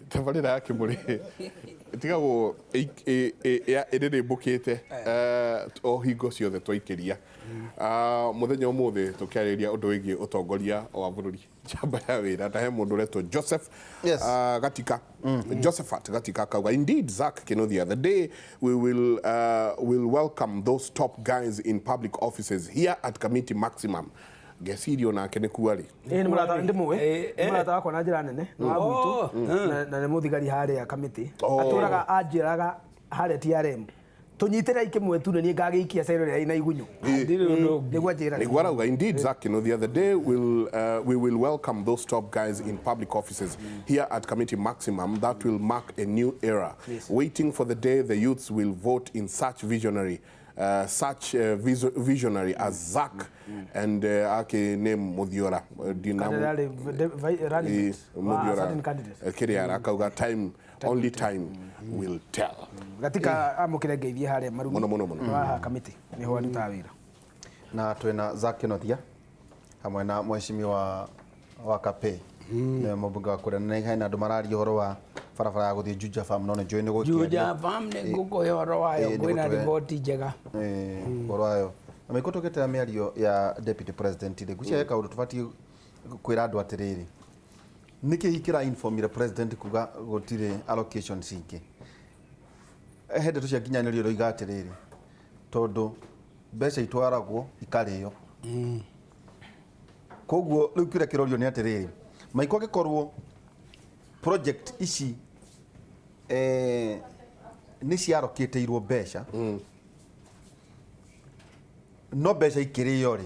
Tabarĩra ya Kĩmũrĩ ĩtigagwo ĩrĩrĩmbũkĩte o hingo ciothe twaikĩria. Ah, mũthenya ũmũthĩ tũkĩarĩrĩria ũndũ wĩgiĩ ũtongoria wa bũrũri, njamba ya wĩra, na he mũndũ ũretwo Joseph Gatika, Josephat Gatika, akauga, "Indeed, Zack Kinuthia, the day we will welcome those top guys in public offices here at Kamiti Maximum." Ngeciria onake nĩ kuarĩ. Ĩĩ, nĩ mũrata ndĩmũĩ. Nĩ mũrata wakwa na njĩra nene, nĩ wa gwitũ na nĩ mũthigari harĩa Kamĩtĩ. Atũraga anjĩraga harĩa TRM tũnyitĩrei kĩmwe tu, nĩ niĩ ngagĩikia cero ĩrĩa ĩna igunyũ. Ndirĩ ũndũ ũngĩ. Nĩguo anjĩraga. Nĩguo arauga, "Indeed, Zack Kinuthia, the day we will welcome those top guys in public offices here at Committee Maximum, that will mark a new era." Waiting for the day the youths will vote in such visionary as Zack and ake name Muthiora. Kana rarĩ running mate wa a certain candidate. Kĩrĩa akauga, "Time, only time will tell." Gatika amũkĩre ngeithie harĩa Marumi. Mũno, mũno, mũno. Haha Kamĩtĩ nĩho arutaga wĩra. Na twĩna Zack Kinuthia hamwe na mheshimiwa wa Kape, nĩwe mũmbunge wa kũrĩa, na hena andũ mararia ũhoro wa barabara ya gũthiĩ Juja Farm, no nĩ njũĩ nĩ gũkĩaria. Juja Farm nĩ ngũkũhe ũhoro wayo. Kwĩna nĩgũtũhe. Riboti njega. Ũhoro wayo na maiko tũgĩtera mĩario ya deputy president rĩ, ngwĩciria he kaũndũ tũbatiĩ kwĩra andũ atĩrĩrĩ, nĩkĩ hihi kĩra informire president kuga gũtirĩ allocations ingĩ? He ndeto cia nginyanĩrio iroiga atĩrĩrĩ, tondũ mbeca itwaragwo ikarĩo. Koguo rĩu kĩrĩa kĩrorio nĩ atĩrĩrĩ, maiko angĩkorwo project ici nĩ ciarokĩtĩirwo mbeca, no mbeca ikĩrĩo rĩ,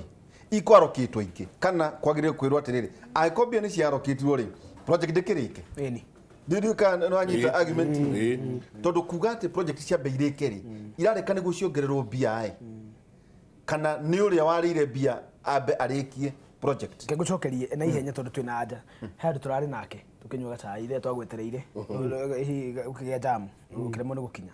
ikwarokĩtwo ingĩ, kana kwagĩrĩire kwĩrwo atĩrĩrĩ, angĩkorwo mbia nĩ ciarokĩtirwo rĩ, project ndĩkĩrĩke? Ndiũĩ kana nĩ wanyita argument, tondũ kuga atĩ project ciambe irĩke rĩ, irarĩka nĩguo ciongererwo mbia ĩ, kana nĩ ũrĩa warĩire mbia ambe arĩkie project? Reke ngũcokerie na ihenya tondũ twĩna anja. He handũ tũrarĩ nake tũkĩnyua gacai rĩrĩa twagwetereire, hihi ũkĩgĩa jam ũkĩremwo nĩ gũkinya.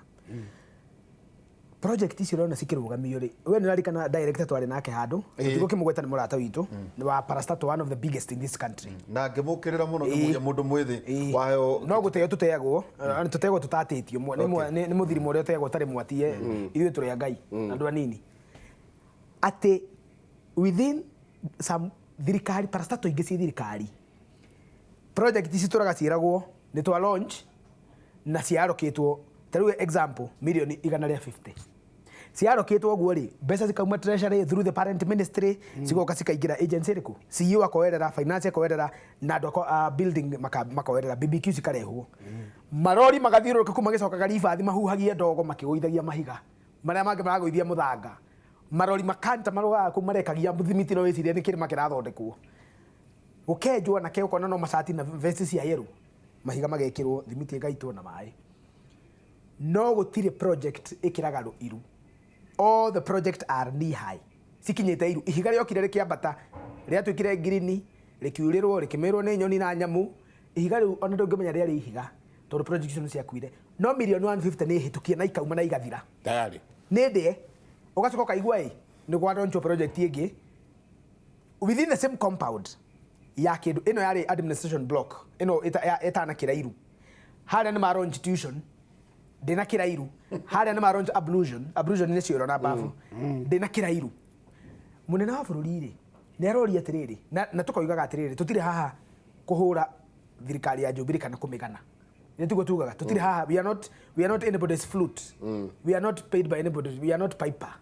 Project icio ũrona cikĩrũgamio rĩ, we nĩ ũrarikana director twarĩ nake handũ, tũtigũkĩmũgweta, nĩ mũrata witũ, nĩ wa parastatal, one of the biggest in this country. Na ngĩmũkĩrĩra mũno, ngĩmũria mũndũ mwĩthĩ waheo. No gũteo tũteagwo, tũteagwo tũtatĩtio. Nĩ mũthirimo ũrĩa ũteagwo ũtarĩ mwatie. Ithuĩ tũrĩ a Ngai, andũ anini, atĩ within some thirikari, parastatal ingĩ ciĩ thirikari, project ici tũraga ciĩragwo nĩ twa launch na ciarokĩtwo, ta rĩu example, mirioni 150 ciarokĩtwo ũguo rĩ, mbeca cikauma treasury through the parent ministry, cigoka cikaingĩra agency ĩrĩkũ, CEO akoerera, finance akoerera, na andũ a building makoerera, BBQ cikarehwo, marori magathiũrũrũka kũu magĩcokaga ribathi, mahuhagia ndogo makĩgũithagia mahiga marĩa mangĩ maragũithia mũthanga, marori makanta marũgaga kũu marekagia thimiti, no wĩcirie nĩ kĩrĩma kĩrathondekwo, gũkenjwo anake ũkona no macati na vesti cia yellow, mahiga magekĩrwo, thimiti ĩgaitwo na maĩ, no gũtirĩ project ĩkĩraga iru. All the project are knee high, cikinyĩte iru. Ihiga rĩokire rĩkĩambata, rĩatuĩkire ngirini, rĩkiurĩrwo, rĩkĩmĩrwo nĩ nyoni na nyamũ. Ihiga rĩu ona ndũngĩmenya rĩarĩ ihiga, tondũ project icio nĩ ciakuire. No mirioni 150 nĩ hĩtũkie na ikauma na igathira. Tayari. Nĩ ndĩe ũgacoka ũkaigua ĩ nĩ gwa project ĩngĩ within the same compound ya kĩndũ ĩno yarĩ administration block ĩno ĩtana kĩrairu. Harĩa nĩ ma launch tuition, ndĩna kĩrairu. Harĩa nĩ ma launch ablution, ablution nĩ cioro na bafu, ndĩna kĩrairu. Mũnene wa bũrũri rĩ, nĩ aroria atĩrĩrĩ, na tũkoigaga atĩrĩrĩ, tũtirĩ haha kũhũra thirikari ya Jubilee kana kũmĩgana, nĩ tiguo tugaga tũtirĩ haha. We are not anybody's flute, we are not paid by anybody, we are not piper.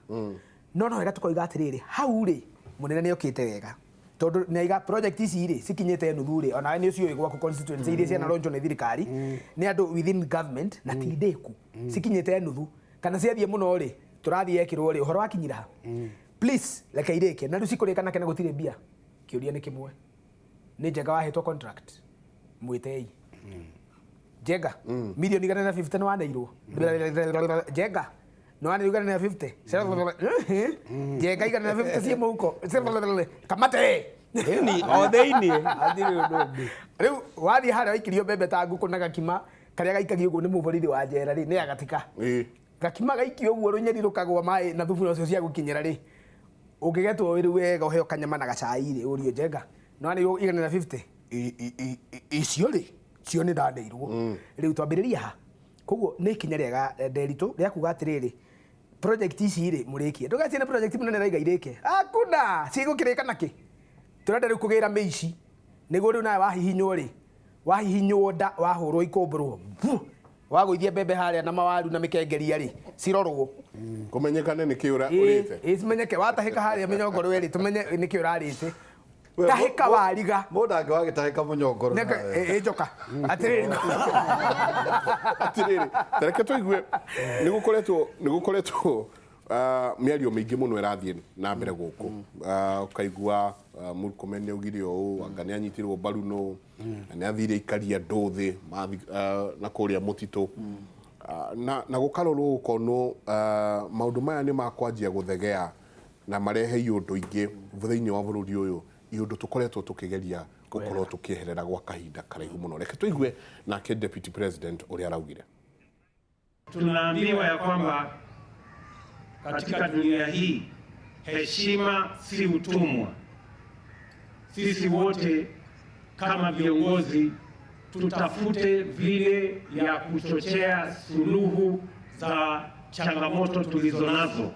No wega tũkoiga atĩrĩrĩ, hau rĩ, mũnene nĩ okĩte wega, tondũ nĩ aiga project ici rĩ cikinyĩte nuthu rĩ, onawe nĩ ũciũĩ gwaku constituency iria ciana launchwo nĩ thirikari nĩ andũ within government na ti ndĩku, cikinyĩte nuthu kana ciathiĩ mũno rĩ, tũrathiĩ ekĩrwo rĩ, ũhoro wakinyira ha? Please reke irĩke na rĩu cikũrĩka na kena gũtirĩ mbia. Kĩũria nĩ kĩmwe, nĩ Njenga wahetwo contract, mwĩtei Njenga, milioni 150 nĩ waneirwo. Njenga nĩ waneirwo 150, Njenga 150 ciĩ mũhuko, kamate. Ĩni, o thĩiniĩ hatirĩ ũndũ ũngĩ. Rĩu wathiĩ harĩa waikirio mbembe ta ngũkũ na gakima karĩa gaikagio ũguo nĩ mũborithi wa njera rĩ, nĩ agatika gakima gaikio ũguo, rũnyeri rũkagwa maĩ na thubu ũcio cia gũkinyĩra rĩ, ũngĩgetwo rĩu wega ũheo kanyama na gacai rĩ, ũrio, "Njenga, nĩ waneirwo 150 icio rĩ?" Cio nĩ ndaneirwo. Rĩu twambĩrĩria ha? Koguo nĩ ikinya rĩega, Nderitu, rĩa kuga atĩrĩrĩ, project ici rĩ mũrĩkie, ndũgacie nĩ project mũnene raiga irĩke, hakuna cigũkĩrĩka nakĩ. Tũrenda rĩu kũgĩra mĩici nĩguo rĩu nawe wahihinywo rĩ, wahihinywo nda, wahũrwo ikũmbũrwo, wagũithia mbembe harĩa na mawaru na mĩkengeria rĩ, cirorwo. Kũmenyekane nĩ kĩ ũrĩte. Ĩ, cimenyeke watahĩka harĩa mĩnyongoro ĩrĩ, tũmenye nĩkĩ ũrarĩte. Tahĩka wariga. Mũndũ angĩwagĩtahĩka mũnyongoro nawe. Ĩ njoka atĩrĩrĩ. Atirĩrĩ, tareke tũigue, nĩ gũkoretwo mĩario mĩingĩ mũno ĩrathiĩ na mbere gũkũ. Ũkaigua Murkomen nĩ augire ũũ, anga nĩ anyitirwo mbaru nũ, na nĩ athire ikaria andũ thĩ na kũrĩa mũtitũ. Na gũkarorwo gũkonwo maũndũ maya nĩ makwanjia gũthegea na marehe iũndũ ingĩ thĩinĩ wa bũrũri ũyũ, iũndũ tũkoretwo tũkĩgeria gũkorwo tũkĩeherera gwa kahinda karaihu mũno. Reke tũigue nake deputy president ũrĩa araugire. Tunaambiwa ya kwamba katika dunia hii heshima si utumwa. Sisi wote kama viongozi tutafute vile ya kuchochea suluhu za changamoto tulizo nazo,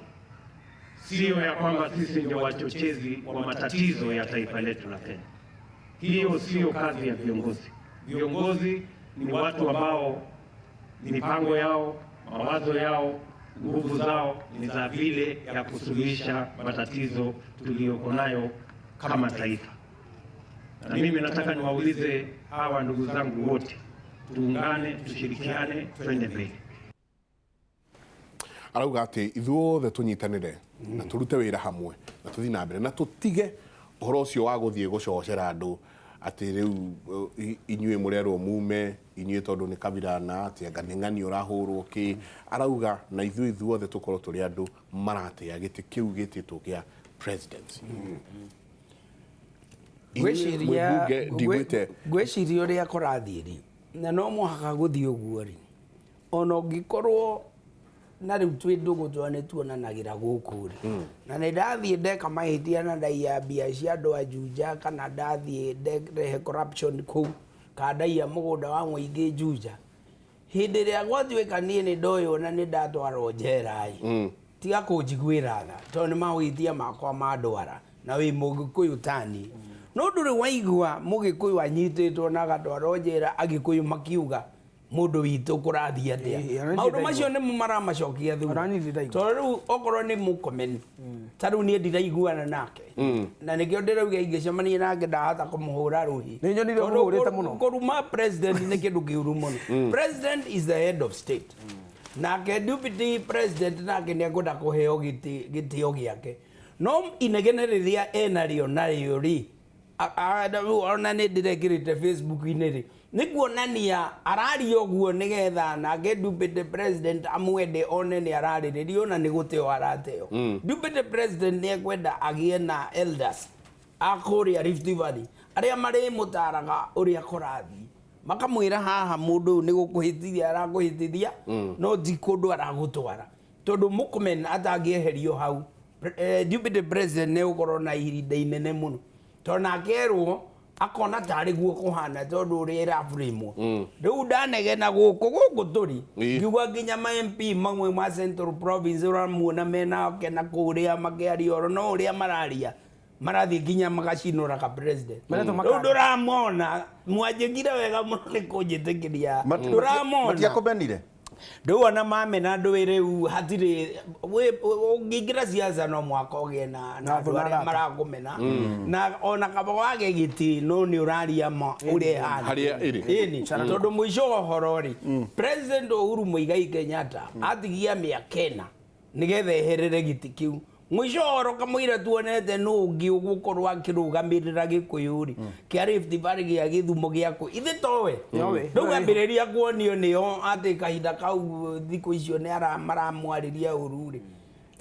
sio ya kwamba sisi ndio wachochezi wa matatizo ya taifa letu la Kenya. Hiyo sio kazi ya viongozi. Viongozi ni watu ambao mipango yao, mawazo yao, nguvu zao ni za vile ya kusuluhisha matatizo tuliyoko nayo kama taifa. Na mimi nataka niwaulize hawa ndugu zangu wote, tuungane, tushirikiane, twende mbele. Arauga atĩ ithuothe tũnyitanĩre na tũrute wĩra hamwe na tũthiĩ na mbere na tũtige ũhoro ũcio wa gũthiĩ gũcocera andũ atĩ rĩu inyuĩ mũrerwo mume inyuĩ tondũ nĩ kabira na atĩ anga nĩ ng'ani ũrahũrwo kĩ. Arauga na ithuĩ ithuothe tũkorwo tũrĩ andũ maratĩa gĩtĩ kĩu gĩtĩtwo kĩa presidency. Inyuĩ mwĩ Ngwĩciria mbunge ndigwĩte. Ngwĩciria ũrĩa kũrathiĩ rĩ, na no mũhaka gũthiĩ ũguo rĩ, ona ũngĩkorwo na rĩu twĩ ndũgũ twa nĩ tuonanagĩra gũkũ rĩ, na nĩ ndathiĩ ndeka mahĩtia na ndaiya mbia cia andũ a Juja, kana ndathiĩ nderehe corruption kũu, kana ndaiya mũgũnda wa mũingĩ Juja, hĩndĩ ĩrĩa gwatuĩka niĩ nĩ ndoywo na nĩ ndatwarwo njera ĩ, tiga kũnjiguĩra tha tondũ nĩ mahĩtia makwa ma ndwara na wĩ mũgĩkũyũ tani. No ndũrĩ waigua mũgĩkũyũ anyitĩtwo na agatwarwo njera, agĩkũyũ makiuga mũndũ witũ kũrathiĩ atĩa? Ĩ, ona niĩ Maũndũ ndaigua. Macio nĩmo maramacokia thutha. Ona niĩ ndaigua. Tondũ rĩu okorwo nĩ Murkomen, ta rĩu niĩ ndiraiguana nake na nĩkĩo ndĩrauga ingĩcemania nake ndahota kũmũhũra rũhĩ. Nĩ nyonire Tondũ ũmũhũrĩte mũno. Kũruma president nĩ kĩndũ kĩũru mũno. President is the head of state, nake deputy president nake nĩ ekwenda kũheo gĩtĩo gĩake, no inegene rĩrĩa enarĩo narĩo rĩ, rĩu ona nĩ ndĩrekĩrĩte Facebook-inĩ rĩ, nĩ kuonania araria ũguo nĩgetha nake deputy president amwende, one nĩ ararĩrĩrio na nĩ gũteo arateo. Deputy president nĩ ekwenda agĩe na elders a kũrĩa Rift Valley arĩa marĩmũtaraga ũrĩa kũrathiĩ, makamwĩra haha mũndũ ũyũ nĩ gũkũhĩtithia arakũhĩtithia, no ti kũndũ aragũtwara. Tondũ Murkomen atangĩeherio hau, deputy president nĩ gũkorwo na ihinda inene mũno, tondũ nake erwo akona tarĩ guo kũhana, tondũ ũrĩa ĩraburimwo rĩu ndanegena gũkũ tũrĩ. Ngiuga nginya ma MP mamwe ma Central Province ũramuona menake na kũrĩa makĩaria oro no ũrĩa mararia, marathiĩ nginya magacinũra ka president. Maretwo Rĩu makanda. ndũramona, mwanjĩkire wega mũno nĩ kũnjĩtĩkĩria, ndũramona. Matiakũmenire. Rĩu ona mamena ndũĩ, rĩu hatirĩ ũngĩingĩra siasa no mwaka ũgĩe na Na andũ thũ na arĩa arata. marakũmena, na ona kaba wage gĩtĩ no nĩ ũraria ma ũrĩa ĩhana. Harĩa ĩrĩ. Ĩni, tondũ mũico wa ũhoro rĩ, President Uhuru Muigai Kenyatta atigia mĩaka 4 nĩgetha eherere gĩtĩ kĩu. Mũico wa ũhoro kamũira tuonete nũ ũngĩ ũgũkorwo akĩrũgamĩrĩra gĩkũyũ rĩ, kĩa Rift Valley, gĩa Gĩthumo, gĩakũ ithe towe. Nowe. Rĩu ambĩrĩria kuonio nĩo atĩ kahinda kau thikũ icio nĩ maramwarĩria ũru rĩ.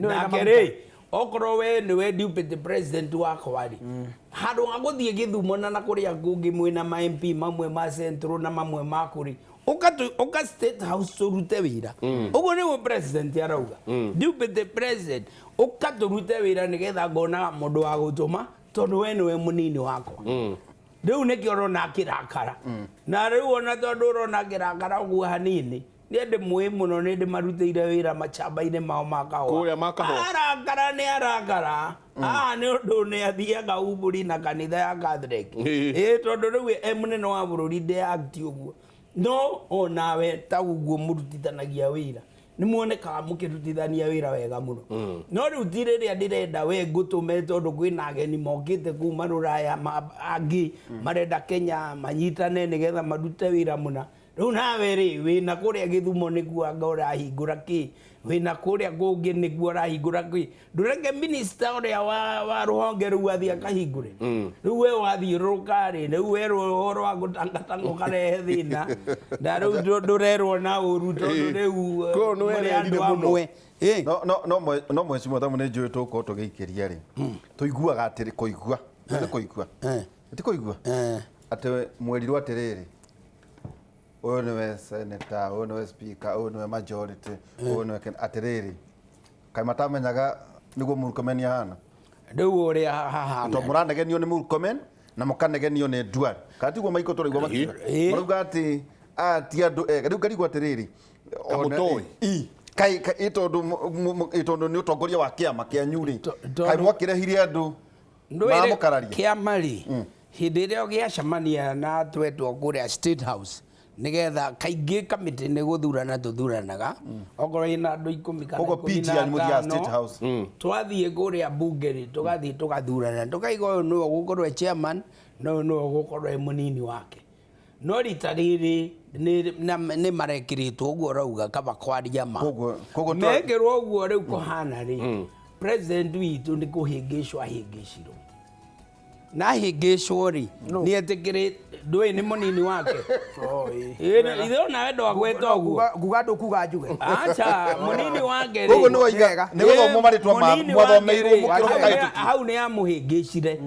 Nĩwe na Nake maguta. rĩ, okorwo we nĩwe deputy president wakwa rĩ, handũ ha gũthiĩ Gĩthumo na kũrĩa kũngĩ mwĩna ma MP mamwe ma Central na mamwe ma kũrĩ, ũka State House tũrute wĩra. Ũguo nĩguo president arauga, deputy president, ũka tũrute wĩra nĩgetha ngonaga mũndũ wa gũtũma, tondũ we nĩwe mũnini wakwa. Rĩu nĩkĩo ũrona akĩrakara. Na rĩu ona tondũ ũrona akĩrakara ũguo hanini, niĩ ndĩmũĩ mũno, nĩ ndĩmarutĩire wĩra macamba-inĩ mao ma kahũa. Kũrĩa ma kahũa. Arakara nĩ arakara. Nĩ ũndũ nĩ athiaga umburi na kanitha ya Catholic. Ĩĩ tondũ rĩu e mũnene wa bũrũri ndeact ũguo. No onawe ta ũguo mũrutithanagia wĩra, nĩ muonekaga mũkĩrutithania wĩra wega mũno. No rĩu ti rĩrĩa ndĩrenda we ngũtũme tondũ kwĩna ageni mokĩte kuma rũraya angĩ marenda Kenya manyitane nĩgetha marute wĩra mũna. Rĩu nawe rĩ wĩna kũrĩa Gĩthumo nĩkuo anga ũrahingũra kĩ, wĩna kũrĩa kũngĩ nĩkuo ũrahingũra kĩ. Ndũreke minister ũrĩa wa rũhonge rũu athiĩ akahingũre. Rĩu we wathiũrũrũka rĩ, rĩu werwo ũhoro wa gũtangatanga ũkarehe thĩna. Na rĩu ndũrerwo na ũru tondũ rĩu mũrĩ andũ amwe. No mheshimiwa Thamu nĩ njũĩ tũgũkorwo tũgĩikĩria rĩ, tũiguaga atĩrĩ kũigua, nĩ kũigua. Ti kũigua? Atĩ mwerirwo atĩrĩrĩ, ũyũ nĩwe senator, ũyũ nĩwe speaker, ũyũ nĩwe majority, ũyũ nĩwe atĩrĩrĩ, kaĩ matamenyaga nĩguo Murkomen ahana? Rĩu ũrĩa hahana. Tondũ mũranegenio nĩ Murkomen na mũkanegenio nĩ Duale. Kana tiguo maiko tũraigua makiuga? Marauga atĩ aya ti andũ ega. Rĩu ngarigwo atĩrĩrĩ, Kamũtoĩ. Kaĩ tondũ nĩ ũtongoria wa kĩama kĩanyu rĩ, kaĩ mwakĩrehire andũ maramũkararia? Kĩama rĩ, hĩndĩ ĩrĩa gĩacemania na twetwo kũrĩa State House, nĩgetha kaingĩ kamĩtĩ nĩ gũthurana tũthuranaga, okorwo ĩna andũ 10 kana Koguo PG yanyu mũthiaga State House. Twathiĩ kũrĩa bunge rĩ, tũgathiĩ tũgathurana, tũkaiga ũyũ nĩwe ũgũkorwo e chairman na ũyũ nĩwe ũgũkorwo e mũnini wake. No rita rĩrĩ nĩ marekĩrĩtwo ũguo ũrauga kaba kwaria ma. Mekĩrwo ũguo rĩu kũhana rĩ, president witũ nĩ kũhĩngĩcwo ahĩngĩcirwo. Na hĩngĩcwo rĩ, nĩ etĩkĩrĩ ndũĩ nĩ mũnini wake. Ithe onawe ndwagweta ũguo. Nguga ndũkuga njuge. Aca, mũnini wake rĩ. Koguo nĩ waiga, nĩ gũthomwo marĩtwa mwathomeirwo mũkĩrwo mũkahĩtũkio. Hau nĩ amũhĩngĩcire.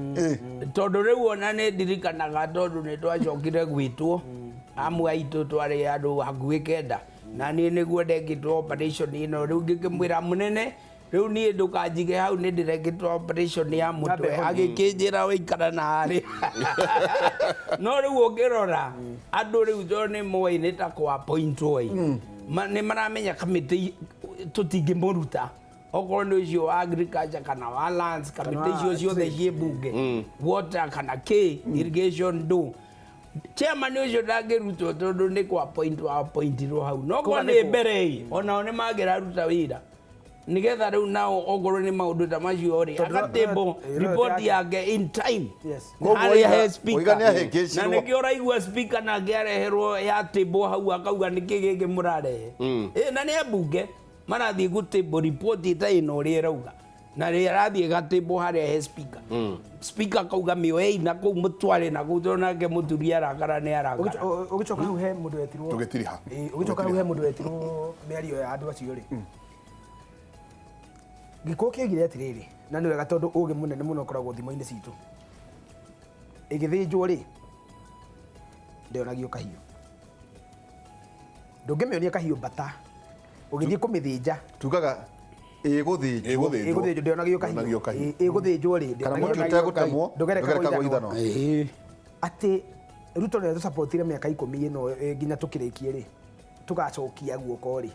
Tondũ rĩu ona nĩ ndirikanaga tondũ nĩ twacokire gwĩtwo. Amwe aitũ twarĩ andũ hakuhĩ 9. Na niĩ nĩguo ndekĩtwo operation ĩno. Rĩu ngĩkĩmwĩra mũnene, rĩu niĩ ndũkanjige hau nĩ ndĩrekĩtwo operation ya mũtwe. Agĩkĩnjĩra wĩikara na harĩa. No rĩu ũngĩrora, andũ rĩu tondũ nĩ moĩ nĩ ta kwa point oi. Nĩ maramenya kamĩtĩ tũtingĩmũruta. Okorwo nĩ ũcio wa agriculture kana wa lands, kamĩtĩ icio ciothe ciĩ bunge. Water kana kĩ, irrigation ndũ. Chairman ũcio ndangĩrutwo tondũ nĩ kwa point wa pointirwo hau. No kwa nĩ mbere ĩ, onao nĩ mangĩraruta wĩra. Nĩgetha rĩu nao okorwo nĩ maũndũ ta macio rĩ, agatĩmbwo report yake in time. Harĩa he speaker. Na nĩkĩo ũraigua speaker nake areherwo ya tĩmbwo hau akauga nĩkĩ gĩkĩ mũrarehe. Na nĩ ambunge marathiĩ gũtĩmbwo report ta ĩno ũrĩa ĩrauga. Na rĩ arathiĩ gatĩmbwo harĩa he speaker. Speaker akauga mĩoei na kũu mũtware na kũu tondũ nake mũturi arakara nĩ arakara. Ũgĩcoka hau he mũndũ wetirwo. Tũgĩtiriha. Ũgĩcoka hau he mũndũ wetirwo mĩario ya andũ acio rĩ. Gĩkũyũ kĩoigire atĩrĩrĩ, na nĩ wega tondũ ũgĩ mũnene mũno ũkoragwo thimũ-inĩ citũ. Ĩgĩthĩnjwo rĩ, ndĩonagio kahiũ. Ndũngĩmĩonia kahiũ mbata, ũgĩthiĩ kũmĩthĩnja. Tugaga ĩgũthĩnjwo. Ĩgũthĩnjwo, ndĩonagio kahiũ. Ĩgũthĩnjwo rĩ, Kana mũtĩ ũtegũtemwo, ndũgereka ndũgereka gũithanwa. Atĩ Ruto nĩ atũcapotire mĩaka 10 ĩno nginya tũkĩrĩkie rĩ, tũgacokia guoko rĩ.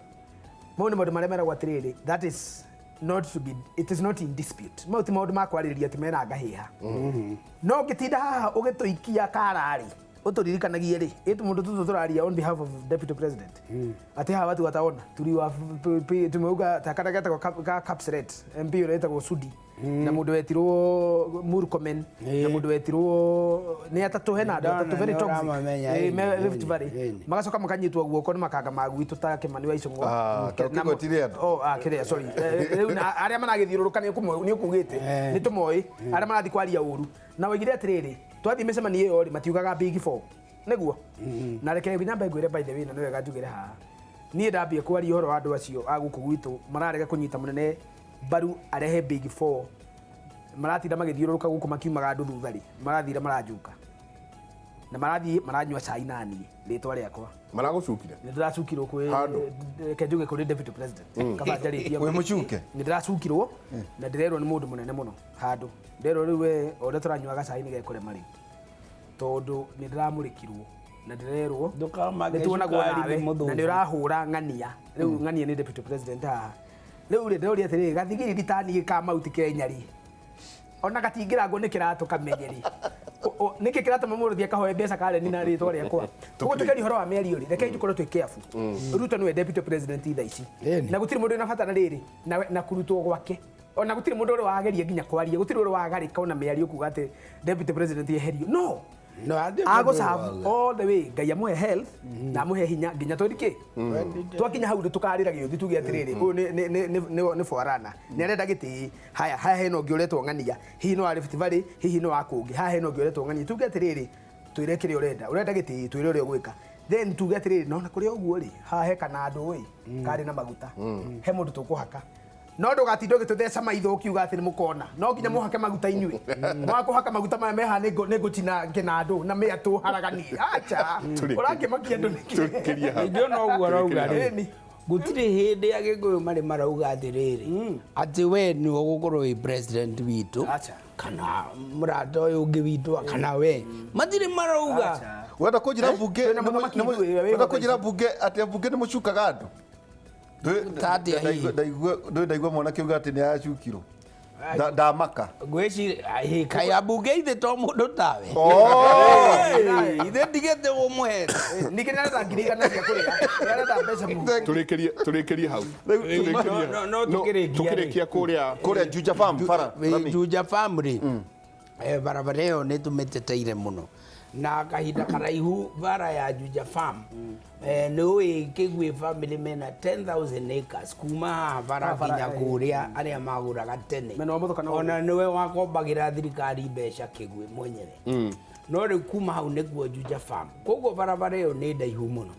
Mau nĩ maũndũ marĩa meragwo atĩrĩrĩ, that is not to be, it is not in dispute. Mau ti maũndũ ma kwarĩrĩria atĩ mena ngahĩha. No ũngĩtinda haha ũgĩtũikia kara rĩ, ũtũririkanagie rĩ, ĩ mũndũ tũtũ tũraria on behalf of deputy president. Atĩ haha watu wataona, tumeuga ta kana getagwo ka Kapseret, MP ũrĩa wĩtagwo Sudi, na mũndũ wetirwo Murkomen, na mũndũ wetirwo nĩ atatũ, hena andũ atatũ very toxic. Rift Valley. Magacoka makanyitwo guoko nĩ makanga ma gwitũ ta Kĩmani wa Icũng'wa. Tũkĩgwetire andũ. Oh, kĩrĩa, sorry. Rĩu arĩa maragĩthiũrũrũka nĩ ũkugĩte, nĩ tũmoĩ, arĩa marathiĩ kwaria ũru. Na woigire atĩrĩrĩ, twathiĩ mĩcemanio ĩyo rĩ, matiugaga big four. Nĩguo? Na reke nyambe ngwĩre by the way, na nĩ wega njugĩre haha. Niĩ ndambia kwaria ũhoro wa andũ acio a gũkũ gwitũ mararega kũnyita mũnene mbaru arehe big four. Maratinda magĩthiũrũrũka gũkũ makiumaga andũ thutha rĩ, marathire maranjuka. Na marathiĩ maranyua cai na niĩ rĩtwa rĩakwa. Maragũcukire? Nĩ ndĩracukirwo kwĩ Handũ. reke njuge kũrĩ deputy president. Kaba njarĩtie. Wĩ mũcuke? Nĩ ndĩracukirwo na ndĩrerwo nĩ mũndũ mũnene mũno handũ. Nderwo rĩu we o ũrĩa tũranyuaga cai nĩ gekũrema rĩu. Tondu ni ndiramurikirwo na ndirerwo nituonagwo nawe na ni urahura ng'ania riu ng'ania ni deputy president haha riu ri ndiroria atiriri gathigiri ritani ka mauti Kenya ri ona gatingirangwo ni kiratu kamenyeri niki kiratuma mundu thie kahoe mbeca kareni na ritwa riakwa koguo tukeria uhoro wa mĩario ri rekei tukorwo twi careful Ruto niwe deputy president thaa ici na gutiri mundu wina bata na riri na kurutwo gwake ona gutiri mundu uri wageria nginya kwaria gutiri uri wagarika ona mĩario kuga ati deputy president yeherio no no ago serve all the way ngai amuhe health na amuhe hinya nginya twendike twakinya hau tukarira giuthi tuge atiriri uyu ni forana ni arenda giti haya haya hena ungi uretwo ng'ania hihi no Rift Valley hihi no akungi haya hena ungi uretwo ng'ania tuge atiriri twire kiria urenda urenda giti twire uria ugwika then tuge atiriri no na kuri uguo ri haha he kana andu ri kari na maguta he mundu tukuhaka no ndugatinda ũgĩtũtheca maitho ũkiuga atĩ nĩ mũkona no nginya mũhake maguta inyuĩ mwakũhaka maguta maya meha nĩ ngũcina kĩnandũ na mĩatũ haraganie acha ũrakĩmakia andũ nĩkĩ ningĩ ona ũguo arauga rĩ gũtirĩ hĩndĩ Agĩkũyũ marĩ marauga atĩrĩrĩ atĩ we nĩwe ũgũkorwo wĩ president witũ kana mũrata ũyũ ũngĩ witũ kana we matirĩ marauga wenda kũnjĩra mbunge wenda kũnjĩra mbunge atĩ mbunge nĩ mũcukaga andũ ndaigua mwanake uga atĩ nĩ acukirwo ndamaka ngwĩciria kaĩ ambunge ithe to mũndũ tawe ithe ndigĩte ũmũhete ningĩ nĩarenda ngiri igana cia kũrĩa nĩarenda mbeca mũno tũrĩkĩrie hau no tũkĩrĩkia kũrĩa Juja Farm bara Juja Farm rĩ barabara ĩyo nĩ tũmĩteteire mũno na kahinda karaihu bara ya Juja Farm nĩ ũĩ Kĩguĩ family mena 10,000 acres kuma haha bara nginya kũrĩa arĩa magũraga tene ona nĩwe wakombagĩra thirikari mbeca Kĩguĩ mwenyewe no rĩu kuma hau nĩkuo Juja Farm koguo barabara ĩyo nĩ ndaihu mũno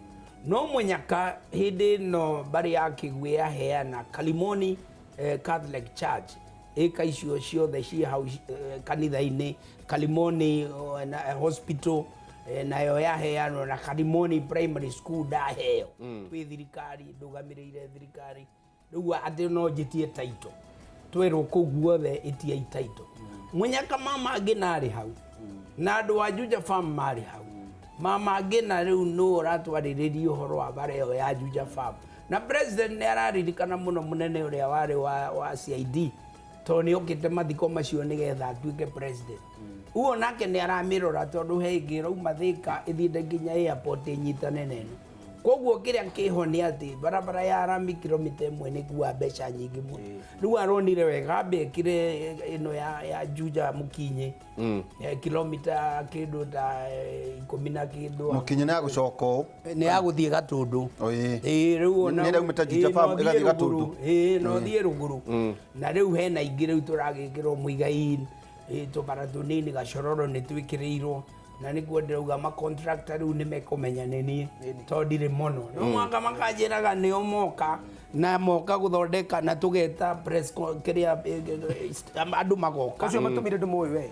no mũnyaka hĩndĩ ĩno mbarĩ ya Kĩguĩ yaheana Kalimoni Catholic Church ĩka icio ciothe ciĩ hau kanitha-inĩ Kalimoni Hospital nayo yaheanwo na Kalimoni Primary School ndaheo twĩ thirikari ndũgamĩrĩire thirikari rĩu atĩ no njĩtie title twerwo kũu guothe ĩtiai title mũnyaka mama ngĩna arĩ hau na andũ a Juja Farm marĩ hau mama ngĩna rĩu nũ ũratwarĩrĩria ũhoro wa bara ĩyo ya Juja Farm na president nĩ araririkana mũno mũnene ũrĩa warĩ wa CID tondũ nĩ okĩte mathiko macio nĩgetha atuĩke president uo nake nĩ aramĩrora tondũ he ĩngĩ ĩrauma Thĩka ĩthiĩte nginya airport ĩnyitane na ĩno koguo kĩrĩa kĩho nĩ atĩ barabara ya rami kilomita ĩmwe nĩ kuua mbeca nyingĩ mũno rĩu aronire wega ambe ĩkĩre ĩno ya Juja Mũkinyĩ kilomita kĩndũ ta 10 na kĩndũ Mũkinyĩ nĩ ya gũcoka ũũ nĩ ya gũthiĩ Gatũndũ rĩu ona nĩ ĩraumĩte Juja Farm ĩgathiĩ Gatũndũ no thiĩ rũgũrũ na rĩu hena ingĩ rĩu tũragĩkĩrwo Muigai tũbara tũnini Gacororo nĩ twĩkĩrĩirwo na nĩkuo ndĩrauga macontractor rĩu nĩ mekũmenya nĩ niĩ tondũ ndirĩ mũno no mwaka makanjĩraga nĩo moka na moka gũthondeka na tũgeta press kĩrĩa andũ magoka ũcio matũmire ndũmũĩ we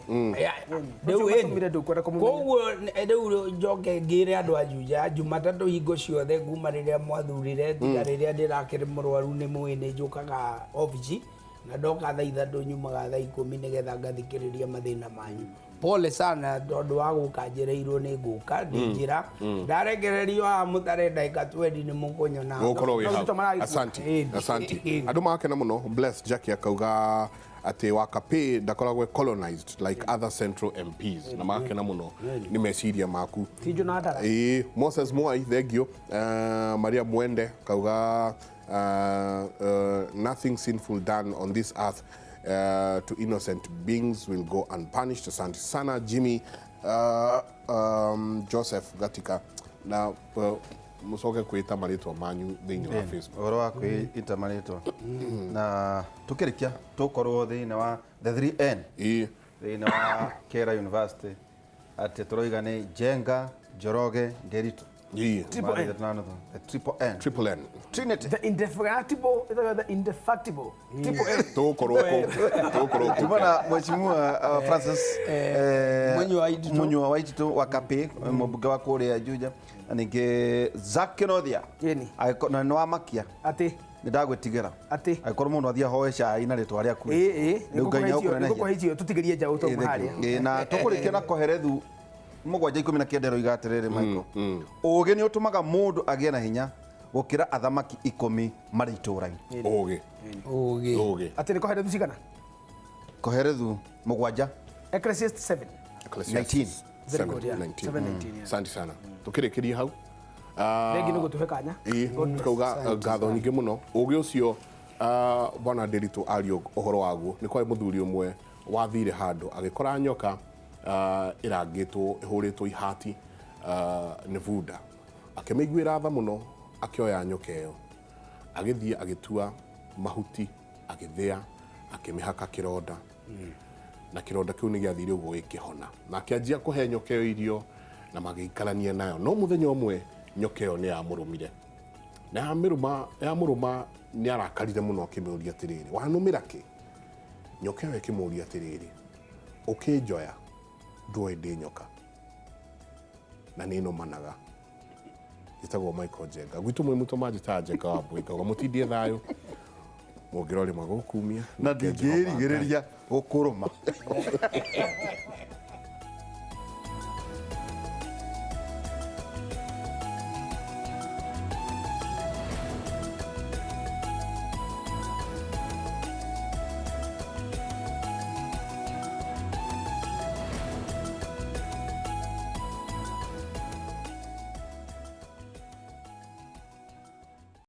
rĩu koguo rĩu njoke ngĩre andũ a Juja Jumatatũ hingo ciothe kuma rĩrĩa mwathurire tiga rĩrĩa ndĩrakĩrĩ mũrwaru nĩ mũĩ nĩ njũkaga obici na ndoka thaa 3 nyumaga thaa 10 nĩgetha ngathikĩrĩria mathĩna manyu pole sana tondũ wa gũka njĩrĩirwo nĩ ngũka ndĩ njĩra ndarekererio haha mũtare ndagĩka 20 nĩ mũkũnyona gũkorwo wĩ hau asante asante andũ magakena mũno Bless Jackie akauga atĩ Wakapee ndakoragwo colonized like other central MPs na magakena mũno nĩ meciria maku ĩĩ Moses Mwai thank you Maria Mwende kauga nothing sinful done on this earth to innocent beings will go unpunished. Asante sana Jimmy Joseph Gatika na mucoke kwita marĩtwa manyu thĩinĩ wa Facebook ũhoro wa kwĩita marĩtwa na tũkĩrĩkia tũkorwo thĩinĩ wa the 3N thĩinĩ wa Kera University atĩ tũroiga nĩ Njenga Njoroge Nderitu Triple N. The triple N. Triple N. Trinity. The indefatigable. The indefatigable. Triple N. Tumana Mheshimiwa Francis Munyua Waititu wa Kapee mbunge wa kũrĩa Juja na ningĩ Zack Kinothia na nĩ wamakia atĩ nĩ ndagwĩtigĩra atĩ angĩkorwo mũndũ athiĩ ahoe cai na rĩtwa rĩaku ĩĩ nĩngũkũhe icio tũtigĩrie njaũ tondũ harĩa na tũkũrĩkia na Koherethu 7:19 ĩroiga atĩrĩrĩ, Michael, ũũgĩ nĩ ũtũmaga mũndũ agĩe na hinya gũkĩra athamaki 10 marĩ itũũra-inĩ. Ũũgĩ. Ũũgĩ. Ũũgĩ. Atĩ nĩ Kohelethu cigana? Koherethu 7. Ecclesiastes 7. Ecclesiastes 19. Very good, yeah. 7:19. 7:19, yeah. Asante sana. Tukĩrĩkĩria hau. Rĩngĩ nĩ gũtũhe kanya. Ĩĩ, tukauga ngatho nyingĩ mũno. Ũũgĩ ũcio, bwana Ndiritu ario ũhoro waguo, nĩ kwarĩ mũthuri ũmwe wathire handũ agĩkora nyoka ĩrangĩtwo ĩhũrĩtwo ihati nĩ bunda. Akĩmĩiguĩra tha mũno, akĩoya nyoka ĩyo, agĩthiĩ agĩtua mahuti, agĩthĩa, akĩmĩhaka kĩronda, na kĩronda kĩu nĩ gĩathire ũguo gĩkĩhona, na akĩanjia kũhe nyoka ĩyo irio na magĩikarania nayo. No mũthenya ũmwe nyoka ĩyo nĩ yamũrũmire, na yamũrũma nĩ arakarire mũno, akĩmĩũria atĩrĩrĩ, wanũmĩra kĩ? Nyoka ĩyo ĩkĩmũũria atĩrĩrĩ, ũkĩnjoya ndũĩ ndĩ nyoka na nĩ nũmanaga. Njĩtagwo Michael Njenga, gwitũ mwĩ mũtũ manjĩtaga Njenga wa Mbũi, ngauga mũtindie thayũ, mũngĩrora rĩmwe gũkumia na ndingĩrigĩrĩria gũkũrũma.